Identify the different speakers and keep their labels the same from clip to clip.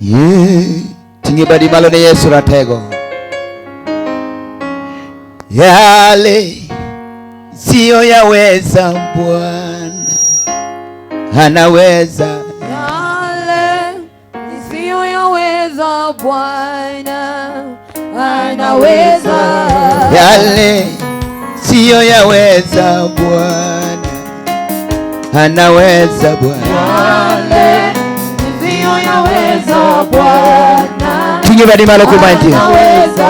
Speaker 1: Ye tingi badi malo ne Yesu ratego. Yale siyo yaweza Bwana anaweza.
Speaker 2: Yale nisiyoyaweza Bwana anaweza.
Speaker 1: Yale siyo yaweza Bwana anaweza Bwana.
Speaker 2: Yale nisiyoyaweza Bwana
Speaker 1: Tingi badi malo kumantie.
Speaker 2: anaweza.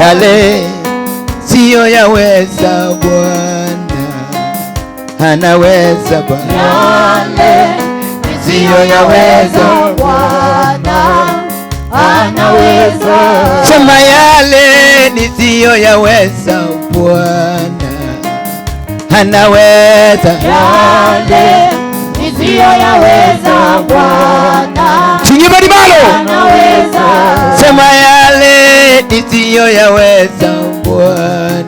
Speaker 1: Yale siyo yaweza Bwana anaweza Bwana.
Speaker 2: Yale nisiyoyaweza Bwana anaweza.
Speaker 1: Sema yale nisiyoyaweza Bwana anaweza.
Speaker 2: Yale nisiyoyaweza Bwana
Speaker 1: Tingi badi malo.
Speaker 2: anaweza.
Speaker 1: Sema yale nisiyoyaweza Bwana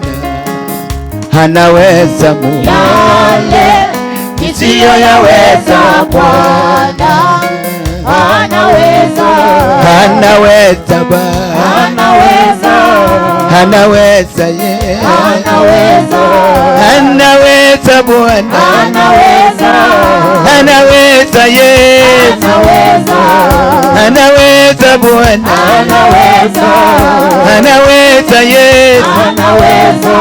Speaker 1: anaweza Mungu.
Speaker 2: Yale nisiyoyaweza Bwana anaweza.
Speaker 1: Anaweza Bwana.
Speaker 2: Anaweza.
Speaker 1: Anaweza yeah.
Speaker 2: Anaweza.
Speaker 1: Anaweza Bwana.
Speaker 2: Anaweza.
Speaker 1: Anaweza Yesu.
Speaker 2: Anaweza.
Speaker 1: Anaweza Bwana.
Speaker 2: Anaweza.
Speaker 1: Anaweza Yesu.
Speaker 2: Anaweza.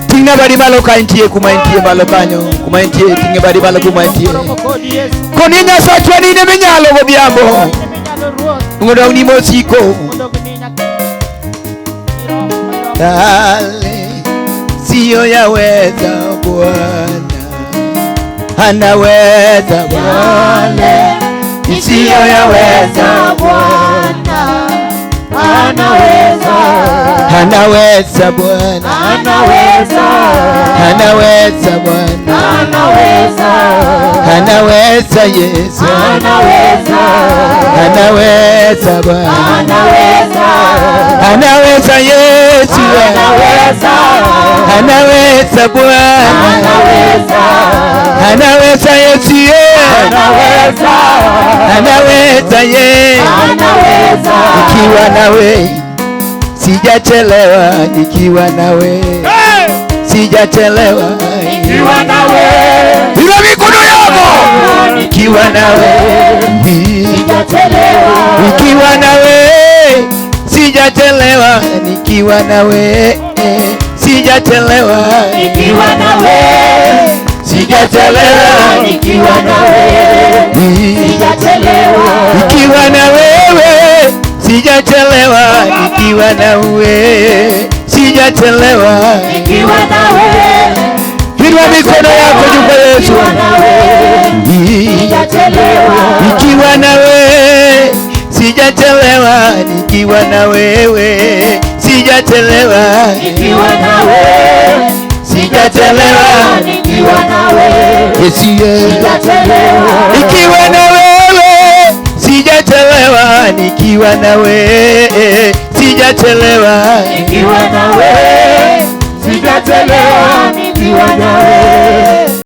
Speaker 1: Tinga badi malo ka intie kuma intie malo kanyo kuma intie tinga badi malo kuma intie. Koni Nyasachwa ni ne minyalo godhiambo. Mondo ni mosiko. Yale siyo yaweza Bwana anaweza Bwana.
Speaker 2: Yale nisiyoyaweza Bwana anaweza.
Speaker 1: Anaweza Bwana.
Speaker 2: Anaweza.
Speaker 1: Anaweza Bwana.
Speaker 2: Anaweza.
Speaker 1: Anaweza Yesu.
Speaker 2: Anaweza.
Speaker 1: Anaweza Bwana.
Speaker 2: Anaweza.
Speaker 1: Anaweza Yesu.
Speaker 2: Anaweza.
Speaker 1: Anaweza Bwana.
Speaker 2: Anaweza.
Speaker 1: Anaweza Yesu.
Speaker 2: Anaweza.
Speaker 1: Anaweza Yesu.
Speaker 2: Anaweza.
Speaker 1: Nikiwa nawe sijachelewa, nikiwa nawe sijachelewa,
Speaker 2: Nikiwa nawe.
Speaker 1: Inua mikono yako. Nikiwa nawe,
Speaker 2: Sijachelewa.
Speaker 1: nikiwa nawe sijachelewa, nikiwa nawe sijachelewa,
Speaker 2: Nikiwa nawe.
Speaker 1: sijachelewa,
Speaker 2: Nikiwa nawe. Sijachelewa.
Speaker 1: nikiwa na wewe sijachelewa, nikiwa na wewe sijachelewa.
Speaker 2: Nikiwa nawe.
Speaker 1: Inua mikono yako juu kwa Yesu.
Speaker 2: Nikiwa nawe. Sijachelewa.
Speaker 1: Nikiwa na wewe sijachelewa, nikiwa na wewe sijachelewa,
Speaker 2: Nikiwa nawe.
Speaker 1: sijachelewa.
Speaker 2: Nikiwa nawe.
Speaker 1: Yesu yeah.
Speaker 2: Sijachelewa.
Speaker 1: Nikiwa na wewe sijachelewa, nikiwa na wewe sijachelewa.
Speaker 2: Nikiwa nawe. Sijachelewa. Nikiwa nawe.